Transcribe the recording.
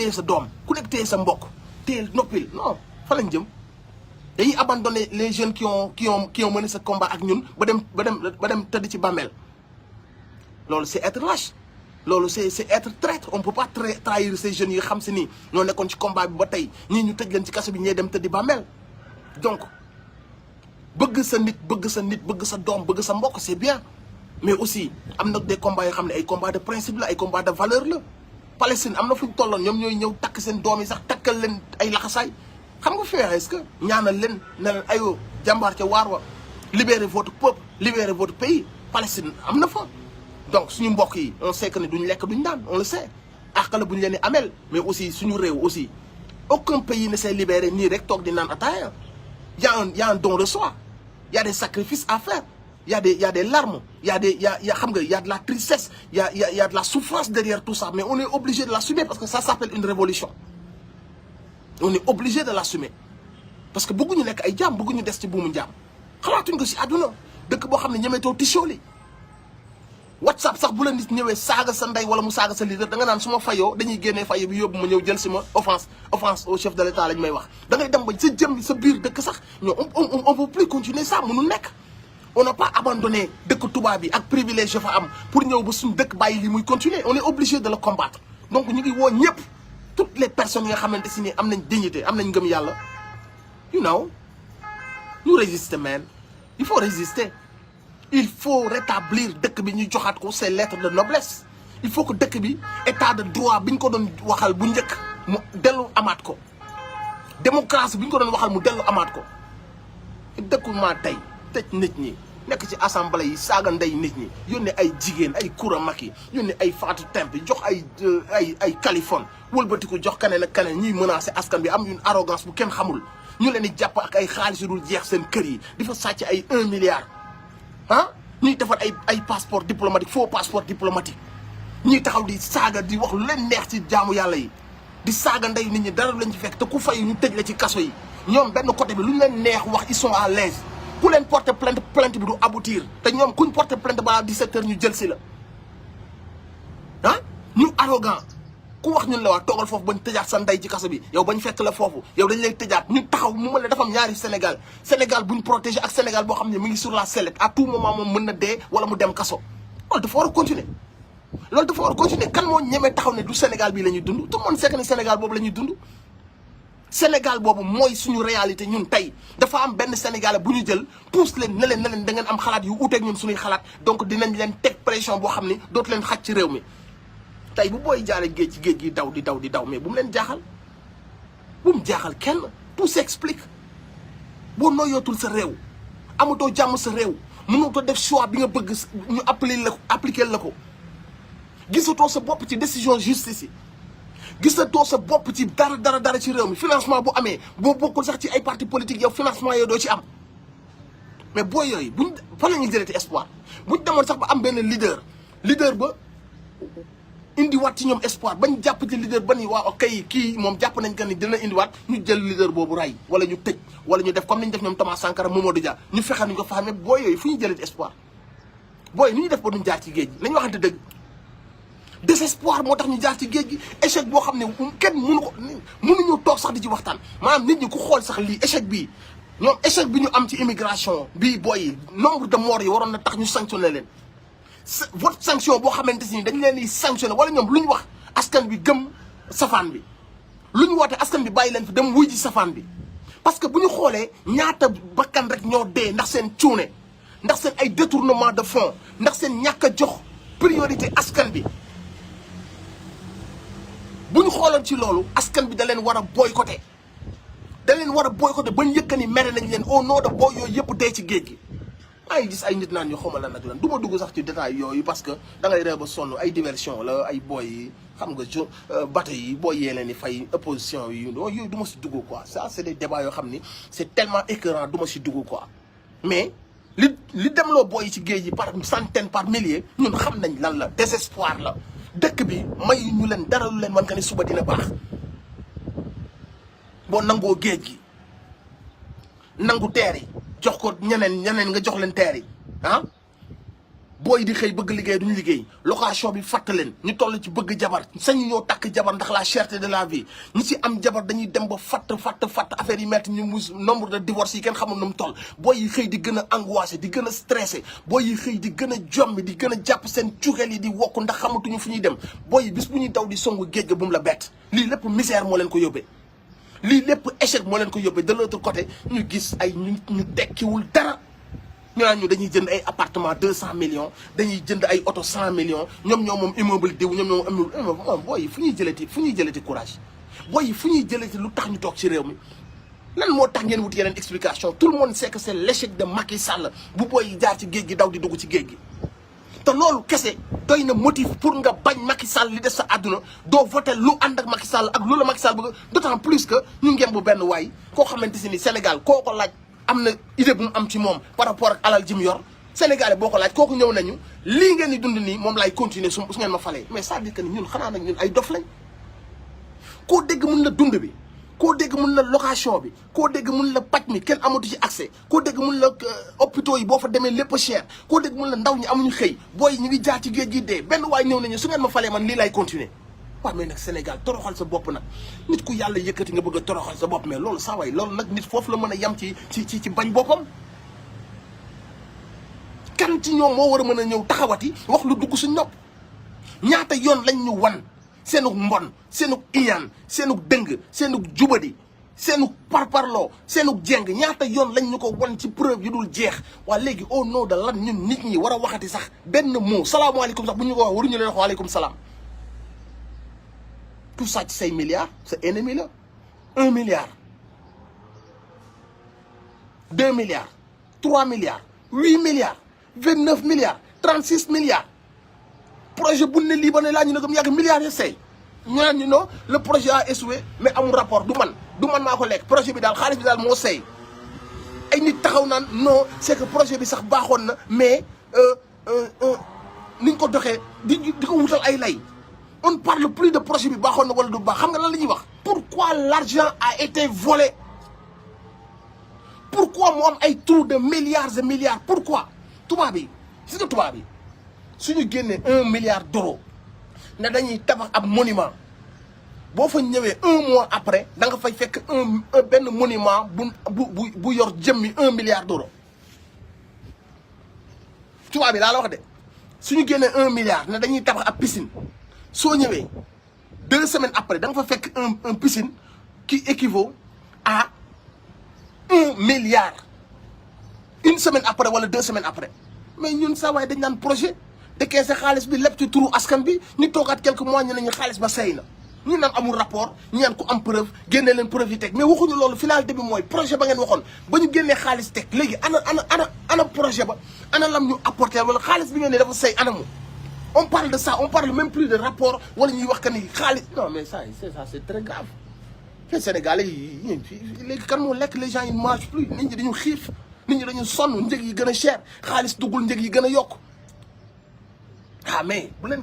téye sa doom ku nekk téye sa mbokk téye noppil non fa lañ jëm dañuy abandonner les jeunes qui ont mené ce combat ak ñun ba dem tëdd ci bàmmeel loolu c'est être lâche loolu c'est être traître on peut pas trahir ces jeunes yi xam si nii ñoo nekkoon ci combat bi ba tey ñii ñu tëj leen ci kaso bi ñee dem tëddi bàmmeel donc bëgg sa nit bëgg sa doom bëgg sa mbokk c'est bien mais aussi am na des combats yoo xam ne ay combats de principe la ay combats de valeur la Palestine am na fu ñu tolloon ñoom ñooy ñëw takk seen doom yi sax takkal leen ay laxasaay xam nga fi est-ce que ñaanal leen ne leen ayoo jàmbaar ca waar wa libérez votre peuple libérez votre pays Palestine am na fa donc suñu mbokk yi on sait que ne duñ lekk duñ naan on le sait àq la bu ñu leen di amel mais aussi suñu réew aussi aucun pays ne s'est libéré nii rek toog di naan ataaya y a un don de soi y a des sacrifices à faire y a des larmes xam nga y a de la tristesse y a de la souffrance derrière tout ça mais on est obligé de l'assumer parce que ça s'appelle une révolution on est obligé de l'assumer parce que bëgguñu nekk ay jaam bëgguñu des ci buumu jaam xalaatuñ ko si àdduna dëkk boo xam ne ñemeetoo tisóoli WhatsApp sax bu la nit ñëwee saaga sa ndey wala mu saaga sa leader da nga naan su ma fayoo dañuy génnee fayo bi yóbbu ma ñëw jël si ma offense au chef de l'État lañ may wax da ngay dem ba sa jëm sa biir dëkk sax ñoo on peut plus continuer ça mënul nekk on n'a pas abandonné dëkk tubaab bi ak privilège fa am pour ñëw ba suñu dëkk bàyyi li muy continuer on est obligé de le combattre donc ñu ngi woo ñëpp toutes les personnes yi nga xamante si ni am nañ dignité am nañ ngëm yàlla you know ñu résister man il faut résister il faut rétablir dëkk bi ñu joxaat ko ses lettres de noblesse il faut que dëkk bi état de droit bi ñu ko doon waxal bu njëkk mu dellu amaat ko démocratie bi ñu ko doon waxal mu dellu amaat ko dëkku maa tey tëj nit ñi nekk ci assemblée yi saaga ndey nit ñi yónnee ay jigéen ay Coura Macky yónnee ay Fatou tempi jox ay Californie wëlbatiku jox keneen ak keneen ñuy menacer askan bi am une arrogance bu kenn xamul ñu leen di jàpp ak ay xaalis yu dul jeex seen kër yi di fa sàcc ay 1 milliard ah ñuy defar ay passeport diplomatique faux passeport diplomatique ñuy taxaw di saaga di wax lu leen neex ci jaamu yàlla yi di saaga ndey nit ñi dara lañ ci fekk te ku fay ñu tëj la ci kaso yi ñoom benn côté bi lu ñu leen neex wax ils sont à l'aise ku leen porter plainte bi du aboutir te ñoom kuñ porter plainte balaa 17 heures ñu jël si la ah ñu arrogant ku wax ñun la waa toogal foofu bañ tëjaat sa ndey ci kaso bi yow bañ fekk la foofu yow dañ lay tëjaat ñu taxaw mu mën la dafa am ñaari Sénégal buñ protégé ak Sénégal boo xam ne mu ngi sur la sellette à tout moment moom mën na dee wala mu dem kaso loolu dafa war a continuer kan moo ñemee taxaw ne du Sénégal bii la ñuy dund tout le monde sait que ne Sénégal boobu la ñuy dund Sénégal boobu mooy suñu réalité ñun tey dafa am benn Sénégalais bu ñu jël pousse leen ne leen da ngeen am xalaat yu uteeg ñun suñuy xalaat donc dinañ leen teg pression boo xam ni dootu leen xaj ci réew mi tey bu booy jaaree géej ci géej gi daw mais bu mu leen jaaxal bu mu jaaxal kenn tout s'explique boo noyyootul sa réew amatoo jàmm sa réew mënutoo def choix bi nga bëgg ñu appliquer la ko gisatoo sa bopp ci décision justice yi gisatoo sa bopp ci dara ci réew mi financement bu amee boo bokkul sax ci ay parti politique yow financement yooyu doo ci am mais booy yooyu buñ fan la ñuy jëlee espoir buñ demoon sax ba am benn leader ba indiwaat ci ñoom espoir bañ jàpp ci leader ba ni waaw kay kii moom jàpp nañ que ni dina indiwaat ñu jël leader boobu ray wala ñu tëj wala ñu def comme ni ñu def ñoom Thomas Sankara Mamadou Dia ñu fexe ñu ko fa xamee booy yooyu fu ñu jëlee espoir booy ni ñu def ba duñ jaar ci géej gi nañu waxante dëgg désespoir moo tax ñu jaar ci géej gi échec boo xam ne kenn mënuñu toog sax di ci waxtaan maanaam nit ñi ku xool sax lii échec bii ñoom échec bi ñu am ci immigration bii booy yi nombre de morts yi waroon na tax ñu sanctionné leen votre sanction boo xamante si ni dañ leen di sanctionné wala ñoom lu ñu wax askan bi gëm safaan bi lu ñu woote askan bi bàyyi leen fi dem wuy ji safaan bi parce que bu ñu xoolee ñaata bakkan rek ñoo dee ndax seen cuune ndax seen ay détournement de fonds ndax seen ñàkk a jox priorité askan bi bu ñu xooloon ci loolu askan bi da leen war a boycotté bañ yëkka ni mere nañ leen au nom de booy yooyu yëpp dee ci géej gi maa ngi gis ay nit naan ñu xawma lan ak lan du ma dugg sax ci détail yooyu parce que da ngay ree ba sonn ay diversion la ay booy yi xam nga bateau yi booy yee leen ni fay opposition yi yooyu du ma si dugg quoi ça c'est des débats yoo xam ni c'est tellement écœurant du ma si dugg quoi mais li demloo booy yi ci géej gi par centaine par milliers ñun xam nañ lan la désespoir la dëkk bi may ñu leen dara lu leen wan ka ni suba dina baax boo nangoo géej gi nangu teer yi jox ko ñeneen nga jox leen teer yi ah booy di xëy bëgg liggéey duñu liggéey location bi fàtt leen ñu toll ci bëgg jabar sañu ñoo takk jabar ndax la cherté de la vie ñi ci am jabar dañuy dem ba fatt affaire yi metti ñu mus nombre de divorce yi kenn xamul nu mu toll booy yi xëy di gën a angoissé di gën a stressé booy yi xëy di gën a jommi di gën a jàpp seen cuxel yi di wokk ndax xamatuñu fu ñuy dem booy yi bis bu ñuy daw di songu géej ga bu mu la bett lii lépp misère moo leen ko yóbbee lii lépp échec moo leen ko yóbbee de l'autre côté ñu gis ay ñu tekkiwul dara ñu naan ñu dañuy jënd ay appartement 200 millions dañuy jënd ay oto 100 millions ñoom ñoo moom immeuble diw ñoom ñoo moom immeuble booy yi fu ñuy jëlati courage booy yi fu ñuy jëlati lu tax ñu toog ci réew mi lan moo tax ngeen wut yeneen explication tout le monde sait que c'est l'échec de Macky Sall bu booy yi jaar ci géej gi daw di dugg ci géej gi te loolu kese doy na motif pour nga bañ Macky Sall li des sa àdduna doo voté lu ànd ak Macky Sall ak lu la Macky Sall bëgg d'autant plus que ñu ngem bu benn waay koo xamante si ni Sénégal koo ko laaj am na idée bu mu am ci moom par rapport ak alal ji mu yor Sénégalais boo ko laaj kooku ñëw nañu lii ngeen di dund nii moom laay continuer su ngeen ma falee mais ça veut dire que ni ñun xanaa nag ñun ay dof lañ koo dégg mun la dund bi koo dégg mun la location bi koo dégg mun la paj mi kenn amatu ci accès koo dégg mun la hôpitaux yi boo fa demee lépp cher koo dégg mun la ndaw ñi amuñu xëy booy ñu ngi jaar ci géej gi dee benn waay ñëw nañu su ngeen ma falee man lii laay continuer waaw mais nag Sénégal toroxal sa bopp nag nit ku yàlla yëkkati nga bëgg a toroxal sa bopp mais loolu saa waay loolu nag nit foofu la mën a yam ci bañ boppam kan ci ñoom moo war a mën a ñëw taxawati wax lu dugg su nopp ñaata yoon lañ ñu wan seenug mbon seenug iñaan seenug dëng seenug jubadi seenug parparloo seenug jeng ñaata yoon lañ ñu ko wan ci preuve yu dul jeex waa léegi au nom de lan ñun nit ñi war a waxati sax benn mot salaamaaleykum sax bu ñu ko wax waruñu leen wax waaleykum salaam tout ça ci say milliards sa ennemi la 1 milliard 2 milliards 3 milliards 8 milliards 29 milliards 36 milliards projet bu ne lii ba ne laa ñu ne comme yàgg milliards yi say ñu naan ñu non le projet a échoué mais amul rapport du man maa ko lekk projet bi daal xaalis bi daal moo say ay nit taxaw naan non c'est que projet bi sax baaxoon na mais niñ ko doxee di ko wutal ay lay on parle plus de projet bi baaxoon na wala du baax xam nga lan la ñuy wax pourquoi l'argent a été volé pourquoi mu am ay trou de milliards et milliards pourquoi tubaab yi gis nga tubaab yi suñu génnee 1 milliard d'euros ne dañuy tabax ab monument boo fa ñëwee 1 mois après da nga fay fekk benn monument bu yor jëmmi 1 milliard d'euros tubaab yi laa la wax de suñu génnee 1 milliard ne dañuy tabax ab piscine soo ñëwee 2 semaines après da nga fa fekk un piscine qui équivaut à 1 milliard 1 semaine après wala 2 semaines après mais ñun saa waay dañ naan projet dëkkee sa xaalis bi lépp ci turu askan bi ñu toogaat quelques mois ñu ne ñu xaalis ba say na ñu naan amul rapport ñu naan ku am preuve génne leen preuve yi teg mais waxuñu loolu finalité bi mooy projet ba ngeen waxoon ba ñu génnee xaalis teg léegi ana projet ba ana lam ñu apporté wala xaalis bi ngeen ne dafa say anamu on parle de ça on parle même plus de rapport wala ñuy wax que ni xaalis non mais ça c'est très grave les Sénégalais yi léegi kan moo lekk les gens ils mangent plus nit ñi dañu xiif nit ñi dañu sonn njëg yi gën a cher xaalis duggul njëg yi gën a yokk ah mais bu leen